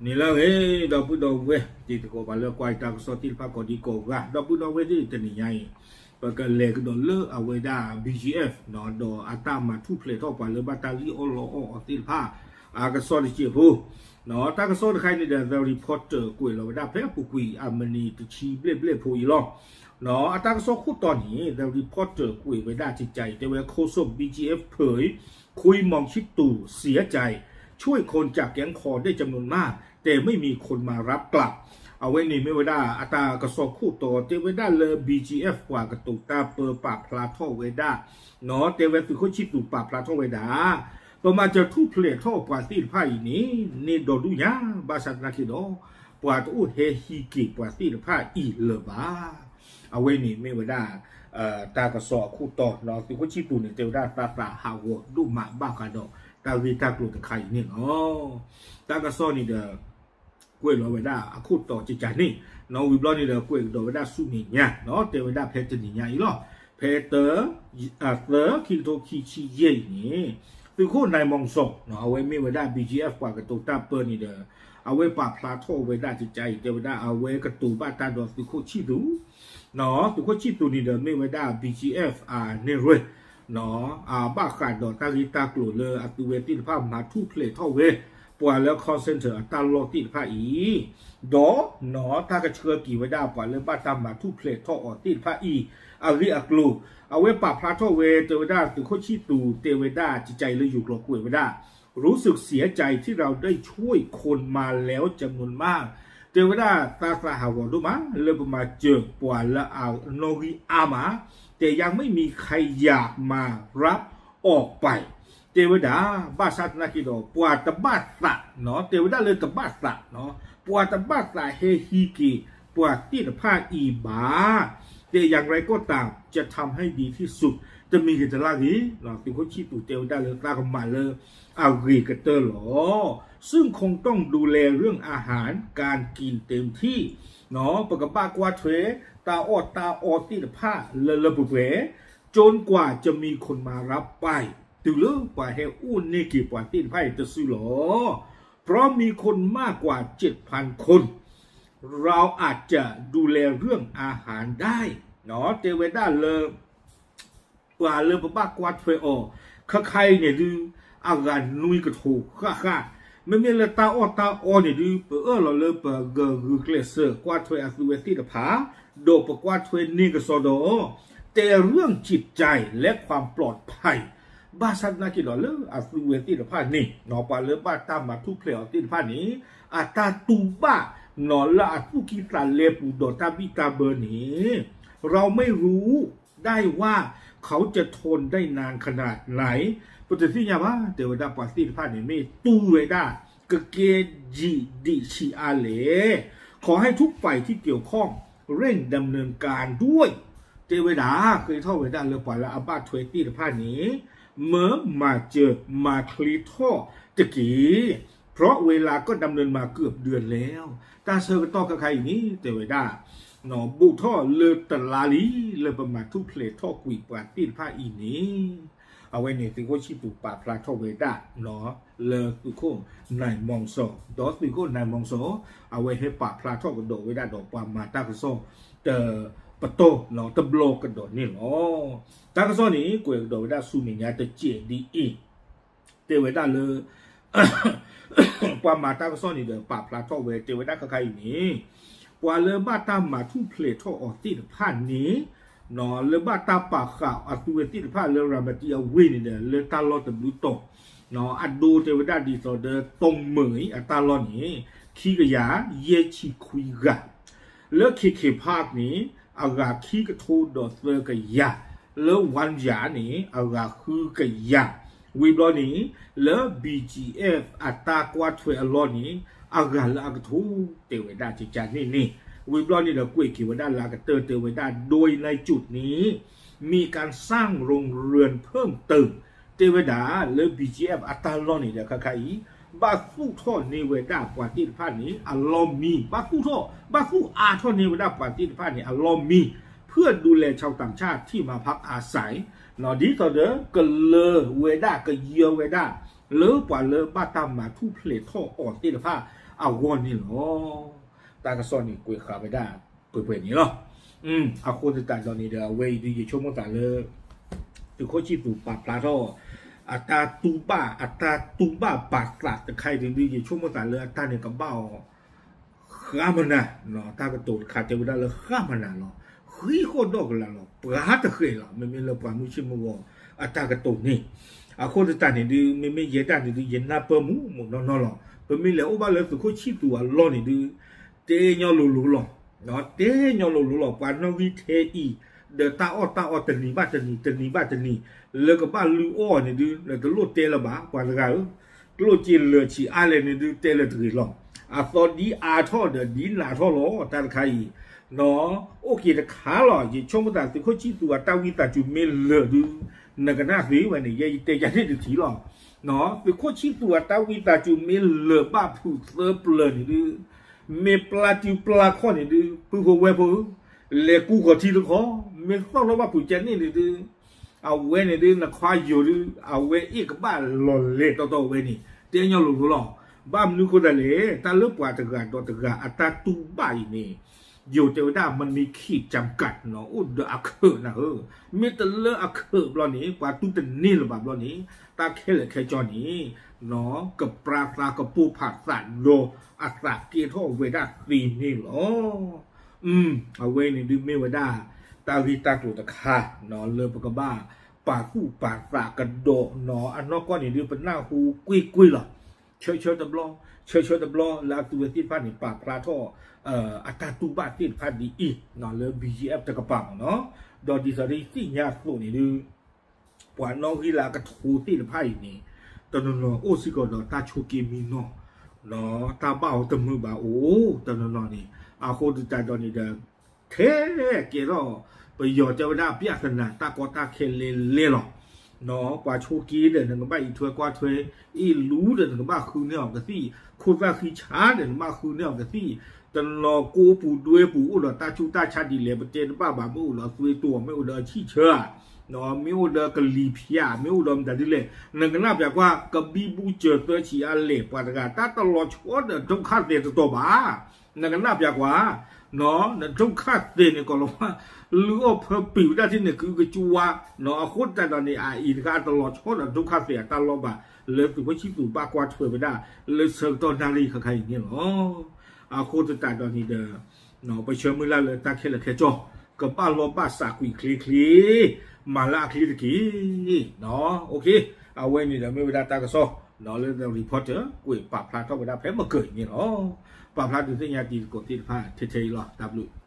နံၤလၢအဂ့ၤ ဒီပုၢ်ဒီဝဲၢ် တံၤသကိးပှၤလၢကွၢ်တၢ်ကစီၣ်သ့ၣ်တဖၣ်ကိးဒံကိးဂၤ ဒီပုၢ်ဒီဝဲၢ်သ့ၣ်တနံၤညါအံၤ ပကလဲၤကဒီးလၢအဝဲဒၣ် BGF ဒီးအတၢ်မၤထူၣ်ဖျဲးထီၣ်ပှၤလၢဘၣ်တၢ်လံၣ်အီၣ်လီအီၣ်အီၤသ့ၣ်တဖၣ် အကစီၣ်တစဲးဖိ တၢ်ကစီၣ်တခါအံၤန့ၣ်ဒီး The Reporter ကွဲးလီၤဝဲဒၣ်ဖဲအပူၤကွံာ်အမံးနံးတဆံဘျဲၣ်ဘျဲၣ်ဖိအံၤလီၤ. အတၢ်ကစီၣ်ခိၣ်တီန့ၣ် The Reporter ကွဲးဝဲဒၣ်ကကးအံၤ တဲဝဲ โฆษก BGF เผย คุยมองชิดตู่เสียใจ ช่วยคนจากแก๊งคอได้จำนวนมาก แต่ไม่มีคนมารับกลับ အဝဲန့ၣ်မ့ၢ်ဝဲဒၣ်အတၢ်ကစီၣ်ခိၣ်တီ တဲဝဲဒၣ်လၢ BGF ပှၤကတိၤတၢ်ပၢပာ်ဖျါထီၣ်ဝဲဒၣ် တဲဝဲသုးခိၣ်ဆံၣ်သူးပာ်ဖျါထီၣ်ဝဲဒၣ် ပမၤစၢၤထူၣ်ဖျဲးထီၣ်ပှၤသ့ၣ်တဖၣ်အံၤန့ၣ် န့ၢ်ဒီဒူၣ်ညါ ဘၣ်ဆၣ်သနာ်က့ဒီး ပှၤတအိၣ်ဟဲဟံးက့ၤပှၤသ့ၣ်တဖၣ်အံၤလၢၤဘၣ်. အဝဲန့ၣ်မ့ၢ်ဝဲဒၣ် တၢ်ကစီၣ်အခိၣ်တီ သုးခိၣ်ဆံၣ်သူးန့ၣ် တဲဝဲဒၣ်သးသးဟးဂီၤဒိၣ်မးဘၣ်ဃးဒီး တၢ်ဂ့ၢ်တၢ်ကျိၤတခါအံၤန့ၣ်လီၤ. တၢ်ကစီၣ်န့ၣ်ဒီး ကွဲးလီၤဝဲဒၣ်အခိၣ်တီကကးန့ၣ် ဝံၤဘျီန့ၣ်ဒီး ကွဲးကဒီးဝဲဒၣ်ဆူမဲာ်ညါ တဲဝဲဒၣ်ဖဲတနံၤညါအံၤလီၤ. ဖဲ သၢ ခံကထိခံဆံယဲၢ်အံၤန့ၣ် သုးခိၣ်နဲၣ်မီၣ်စီၣ် အဝဲမ့ၢ်ဝဲဒၣ် BGF ပှၤကတိၤတၢ်ပၢန့ၣ်ဒီး အဝဲပာ်ဖျါထီၣ်ဝဲဒၣ်ကကးအံၤ တဲဝဲဒၣ်အဝဲကတိၤဘၣ်တၢ်ဒီးသုးခိၣ်ဆံၣ်သူး သုးခိၣ်ဆံၣ်သူးန့ၣ်ဒီးမ့ၢ်ဝဲဒၣ် BGF အနဲၣ်ရွဲၣ် ဘၣ်ဃးဒီးတၢ်ဂ့ၢ်တၢ်ကျိၤလၢအသုဝဲသ့ၣ်တဖၣ်မၤထူၣ်ဖျဲးထီၣ်ဝဲ ပှၤလၢ call center အတၢ်လီၢ်သ့ၣ်တဖၣ်အံၤ ဒီး တၢ်ကဆှၢက့ၤဝဲဒၣ်ပှၤလၢဘၣ်တၢ်မၤထူၣ်ဖျဲးထီၣ်အီၤသ့ၣ်တဖၣ်အံၤ အဂ့ၢ်အကျိၤ အဝဲပာ်ဖျါထီၣ်ဝဲ တဲဝဲဒၣ်သုးခိၣ်ဆံၣ်သူးတဲဝဲဒၣ်ကကးအံၤလၢယိၤကျိာ်ကွဲးဝဲဒၣ် รู้สึกเสียใจที่เราได้ช่วยคนมาแล้วจำนวนมาก တဲဝဲဒၣ်သးသးဟးဂီၤဒိၣ်မး လၢပမၤစၢၤပှၤလၢအနီၣ်ဂံၢ်အါမး แต่ยังไม่มีใครอยากมารับออกไป တဲဝဲဒၣ် ဘၣ်ဆၣ်သနာ်က့ဒီး ပှၤတဘၣ်သး တဲဝဲဒၣ်လၢတဘၣ်သး ပှၤတဘၣ်သးဟဲဟံးက့ၤပှၤသ့ၣ်တဖၣ်အံၤဘၣ် แต่อย่างไรก็ตามจะทำให้ดีที่สุด တမံၤဂ့ၤတလါဂ့ၤ သုးခိၣ်ဆံၣ်သူးတဲဝဲဒၣ်လၢသးကမၤလၢအဂ့ၤကတၢၢ်လီၤ. ซึ่งคงต้องดูแลเรื่องอาหารการกินเต็มที่ ပကဘၣ်ကွၢ်ထွဲ တၢ်အီၣ်တၢ်အီသ့ၣ်တဖၣ်လၢလၢပှဲၤပှဲၤ จนกว่าจะมีคนมารับไป တုၤလၢပှၤဟဲအိၣ်န့ၢ်က့ၤပှၤသ့ၣ်တဖၣ်အံၤတစုလီၤ. เพราะมีคนมากกว่าเจ็ดพันคน เราอาจจะดูแลเรื่องอาหารได้ တဲဝဲဒၣ်လၢ ပှၤလၢပဘၣ်ကွၢ်ထွဲအီၤ ခဲခါအံၤန့ၣ်ဒုး အဂၤနွံကထိဃၣ်ဃၣ်, မ့မ့ၢ်လၢတၢ်အီၣ်တၢ်အီန့ၣ်ဒုး ပအၢၣ်လီၤလၢပကဂုာ်ကျဲးစၢးကွၢ်ထွဲအသုဝဲသ့ၣ်တဖၣ်, ဒီးပကွၢ်ထွဲန့ၢ်ကစီဒီး แต่เรื่องจิตใจและความปลอดภัย ဘၣ်ဆၣ်သနာ်က့ဒီးလၢအသုဝဲသ့ၣ်တဖၣ်န့ၣ် ပှၤလၢဘၣ်တၢ်မၤထူၣ်ဖျဲးအီၤသ့ၣ်တဖၣ်န့ၣ် အတၢ်တူၢ်ဘၣ် လၢအသူၣ်ကံၢ်သးလဲပူၤဒီးတၢ်ဘံၣ်တၢ်ဘၢန့ၣ် เราไม่รู้ได้ว่าเขาจะทนได้นานขนาดไหน ပတသ့ၣ်ညါဘၣ် တဲဝဲဒၣ်ပှၤသ့ၣ်တဖၣ်န့ၣ် မ့ၢ်တူၢ်ဝဲဒၣ် ကကဲယံာ်ဒံးဆံးအါလဲၣ်. ขอให้ทุกฝ่ายที่เกี่ยวข้องเร่งดำเนินการด้วย တဲဝဲဒၣ် ဃ့ထီၣ်ဝဲဒၣ်လၢပှၤလၢအဘၣ်ထွဲသ့ၣ်တဖၣ်န့ၣ် မၢမၤစၢၤမၤချ့ထီၣ်တက့ၢ်. เพราะเวลาก็ดำเนินมาเกือบเดือนแล้ว တၢ်ဆၢကတီၢ်ခဲခါအံၤန့ၣ် တဲဝဲဒၣ် ဘူးထီၣ်လၢတလါလံ လၢပမၤထူၣ်ဖျဲးထီၣ်ကွံာ်ပှၤသ့ၣ်တဖၣ်အံၤန့ၣ် အဝဲန့ၣ်သုးခိၣ်ဆံၣ်သူးပာ်ဖျါထီၣ်ဝဲဒၣ် လၢသုးခိၣ်နဲၣ်မီၣ်စီၤ ဒီးသုးခိၣ်နဲၣ်မီၣ်စီၤ အဝဲဟဲပာ်ဖျါထီၣ်ကဒီးဝဲဒၣ်ဒီးပှၤမၤတၢ်ကစီၣ် တပတီၢ် တဘျီကဒီးန့ၣ်လီၤ. တၢ်ကစီၣ်န့ၣ် ကွဲးကဒီးဝဲဒၣ်ဆူမဲာ်ညါတစဲးဒ်အံၤ တဲဝဲဒၣ်လၢ ပှၤမၤတၢ်ကစီၣ်န့ၣ်ဒီးပာ်ဖျါထီၣ်ဝဲ တဲဝဲဒၣ်ခဲခါအံၤန့ၣ် ပှၤလၢဘၣ်တၢ်မၤထူၣ်ဖျဲးထီၣ်အီၤသ့ၣ်တဖၣ်န့ၣ် လၢဘၣ်တၢ်ပာ်ဃာ်အသုဝဲသ့ၣ်တဖၣ်လၢ ရၤမတံအဝ့ၢ်န့ၣ်ဒီး လၢတၢ်လီၢ်တဘျုးတီၤ အဒိတဲဝဲဒၣ်ဒ်သိးဒီး တိၢ်မုၢ်အတၢ်လီၢ်န့ၣ် ခံကယၤယဲၢ်ဆံခွံဂၤ လၢ ခ့ခ့ဖးန့ၣ် အဂၤခံကထိဒီးသၢကယၤ, လၢ ဝၣ်ယၤ န့ၣ် အဂၤဃုကယၤ, ဝံၤဘျီန့ၣ် လၢ BGF အတၢ်ကွၢ်ထွဲအလီၢ်န့ၣ် အဂၤလၢအကထိ တဲဝဲဒၣ်ကကန့ၣ်န့ၣ်, ဝံၤဘျီန့ၣ်ဒီးကွဲးက့ၤဝဲဒၣ်လၢအကတၢၢ် တဲဝဲဒၣ် โดยในจุดนี้ มีการสร้างโรงเรือนเพิ่มเติม တဲဝဲဒၣ်လၢ BGF အတၢ်လီၢ်န့ၣ်ဒီးခဲခါအံၤ ဘၣ်သူၣ်ထီၣ်န့ၢ်ဝဲဒၣ်ပှၤသ့ၣ်တဖၣ်န့ၣ် အလီၢ်မံ, ဘၣ်သူၣ်ထီၣ် ဘၣ်သူၣ်အါထီၣ်န့ၢ်ဝဲဒၣ်ပှၤသ့ၣ်တဖၣ်န့ၣ် အလီၢ်မံ, เพื่อดูแลชาวต่างชาติที่มาพักอาศัย ဒ်သိးဒီးကလၢၤဝဲဒၣ် ကယၢၤဝဲဒၣ် လၢပှၤလၢဘၣ်တၢ်မၤထူၣ်ဖျဲးထီၣ်အီၤသ့ၣ်တဖၣ် အဂီၢ်န့ၣ်လီၤ. တၢ်ကစီၣ်န့ၣ်ကွဲးဃာ်ဝဲဒၣ်ပှဲၤပှဲၤန့ၣ်လီၤ. အဃိသတးဒီးန့ၣ်ဒီး အဝဲအံၤဒုးယဆိကမိၣ်သးလၢ သုးခိၣ်ဆံၣ်သူးပာ်ဖျါထီၣ် အတၢ်တူၢ်ဘၣ် အတၢ်တူၢ်ဘၣ်ပာ်သးတခါအံၤဒုး ယဆိကမိၣ်သးလၢအတၢ်န့ၣ်ကဘၣ်အီၤ ဃါမနၤ, တၢ်ကတိၤတခါတဲဝဲဒၣ်လၢဃါမနၤလီၤ. ဃံဃီၣ်ဒီၣ်ကလာ်လီၤ. ပှၤတဃဲၤလီၤ. မ့မ့ၢ်လၢပှၤမုၢ်ဆ့ၣ်မုၢ်ဂီၤအတၢ်ကတိၤန့ၣ် အဃိသတးန့ၣ်ဒုး မ့မ့ၢ်ယဲဒၣ်န့ၣ်ဒုး ယနၢ်ပၢၢ်မူးမူးနီၢ်နီၢ်လီၤ. ပမ့ၢ်လဲၤအိၣ်ဘၣ်လၢသုးခိၣ်ဆံၣ်သူးအလီၢ်န့ၣ်ဒုး တဲညီလိၤလိၤလီၤ. တဲညီလိၤလိၤလီၤ. ပှၤနီၣ်ဂံၢ်ထဲအံၤ ဒီးတၢ်အီၣ်တၢ်အီတနံၤဘၣ်တနံၤ တနံၤဘၣ်တနံၤ လၢကဘၣ်လုၢ်အီၣ်န့ၣ်ဒုး နတလိၣ်တဲလၢၤဘၣ် ပှၤတဂၤဧၢ. ကျိၣ်စ့လၢာ်ဆံးအါလဲၣ်န့ၣ်ဒုး တဲလၢၤတဂ့ၤလီၤ. အသီဒ်အါထီၣ်ဒီးဒ်နးထီၣ်လီၤ တၢ်တခါအံၤ အိၣ်က့ၤတခါလီၤ. ယဆိကမိၣ်သးသုးခိၣ်ဆံၣ်သူးအတၢ်ဝံသးစူၤမ့ၢ်လၢာ်ဒုး နကနၣ်သ့ဝဲန့ၣ် ယဲယတဲယၤန့ၣ်တထံၣ်လီၤ. သုးခိၣ်ဆံၣ်သူးအတၢ်ဝံသးစူၤမ့ၢ်လၢာ်ဘၣ်ဖုးသၢပျၢၤန့ၣ်ဒုး မ့ၢ်ပျၢ်တုၤပျၢ်ခီၣ်န့ၣ်ဒုး ပုၢ်ဖိဝဲၢ်ဖိ လဲၤကူဃီၤထံတခီ မ့ၢ်သီၣ်ထီၣ်ဘၣ်ဖုးကဲန့ၣ်န့ၣ်ဒုး အဝဲန့ၣ်ဒုး နခွါယိၤဒုး အဝဲအ့ၣ်ကဘၣ်လီၤလဲၤတီတီဝဲန့ၣ် တဲညီလိၤလိၤလီၤ. ဘၣ်မနုၤဃိသတးလဲၣ် တၢ်လၢပှၤတဂၤဒီးတဂၤအတၢ်တူၢ်ဘၣ်အံၤန့ၣ် ယိၤတဲဝဲဒၣ် မနုၤခံကၢကး အိၣ်ဒီးအခၢးနၤဧၢ. မ့ၢ်တလၢအခၢးဘျီန့ၣ် ပှၤတူၢ်တန့ၢ်လၢၤဘၣ်ဘျီန့ၣ် တၢ်ခဲလၢာ်ခဲဆ့န့ၣ် ကပြါသးကပိာ်ဖးသးဒီးအသးကဲထီၣ်ဝဲဒၣ်သ့န့ၣ်လီၤ. အဝဲန့ၣ်ဒုးမ့ၢ်ဝဲဒၣ် တၢ်ဂ့ၢ်တၢ်ကျိၤတခါ လၢပကဘၣ်ပာ်သူၣ်ပာ်သးကဒီးနီၤ အနီၢ်ကီၢ်န့ၣ်ဒုး ပနၢ်ဟူကွ့ၢ်ကွ့ၢ်လီၤ. ဆၢဆၢတဘျီ ဆၢဆၢတဘျီ လၢအသုဝဲသ့ၣ်တဖၣ်န့ၣ် ပာ်ဖျါထီၣ် အတၢ်တူၢ်ဘၣ်သ့ၣ်တဖၣ်ဒ်အံၤ လၢ ဘီၣ်ကၠံၣ်အဲၣ်ပ တကပၤမ့ၢ်နီၤ. ဒီးဒ်သိးဒီးယသ့ၣ်ညါအသိးန့ၣ်ဒုး ပှၤနီၣ်ဂံၢ်လၢအကထိသ့ၣ်တဖၣ်အံၤန့ၣ် တနီၤနီၤအိၣ်စ့ၢ်ကီးဒီးတၢ်ဆိးက့မံနီၤ တၢ်ဘၣ်အီၤတမုာ်ဘၣ်အိၣ် တနီၤနီၤန့ၣ် အဃိသတးဒီးန့ၣ်ဒီး ထဲကဲထီၣ် ပယီၤတဲဝဲဒၣ် ပြဿနာ တၢ်ကီတၢ်ခဲလဲလဲလီၤ. ပှၤဆိးက့ဒီး နကဘၣ်အံးထွဲကွၢ်ထွဲ, အ့ၣ်လူဒီး နကဘၣ်ဃုန့ၢ်အီၤကသံၣ်, ခိၣ်သၣ်ဃံဆါဒီး နကဘၣ်ဃုန့ၢ်အီၤကသံၣ်, တနီၤကိးပူၤဒွဲပူၤ အိၣ်ဒီးတၢ်ဆူးတၢ်ဆါဒ်လဲၣ် ပတဲတဘၣ်ဘၣ်, မ့ၢ်အိၣ်ဒီးသွေးတို, မ့ၢ်အိၣ်ဒီးဆံၣ်ဆၢ, မ့ၢ်အိၣ်ဒီးကလံၤဖၠး, မ့ၢ်အိၣ်ဒီးမတၤဒ်လဲၣ်, နကနၣ်ပျးကွၢ် ကဘံဘူစၢၤသၢဆံးအါလဲၣ် ပှၤတဂၤ တၢ်တလီၤဆီဒီးဒုက္ခသည်တတီၤဘၣ်. နကနၣ်ပျးကွၢ်, နဒုက္ခသည်န့ၣ် ကီးလီၤ လုၢ်အီၣ်ဖၢပံာ်ဝဲဒၣ်ထံၣ်န့ၣ် ကအုကစွါ, အဃိသတးဒီးန့ၣ် အအံၤတခါအတလီၤဆီဒီးဒုက္ခသည်အတၢ်လီၢ်ဘၣ်, လၢသုးခိၣ်ဆံၣ်သူးဘၣ်ကွၢ်ထွဲဝဲဒၣ် လၢဆၢကတီၢ်နၣ်ရံၣ်ခါခါအံၤန့ၣ်လီၤ. အဃိသတးဒီးန့ၣ်ဒီး ပဆၢမုၢ်လၢ်လၢတၢ်ခဲလၢာ်ခဲဆ့ ကဘၣ်လီၤဘၣ်စးကွံာ်ချ့ချ့, မၤလၢအချ့တက့ၢ်. အဝဲန့ၣ်ဒီးမ့ၢ်ဝဲဒၣ်တၢ်ကစီၣ် လၢ The Reporter ကွဲးပာ်ဖျါထီၣ်ဝဲဒၣ်ဖဲမုၢ်ကၢၤအံၤန့ၣ်လီၤ. ပာ်ဖျါဒုးသ့ၣ်ညါတံၤသကိးသ့ၣ်တဖၣ်ထဲထဲအံၤလီၤ. တၢ်ဘျုး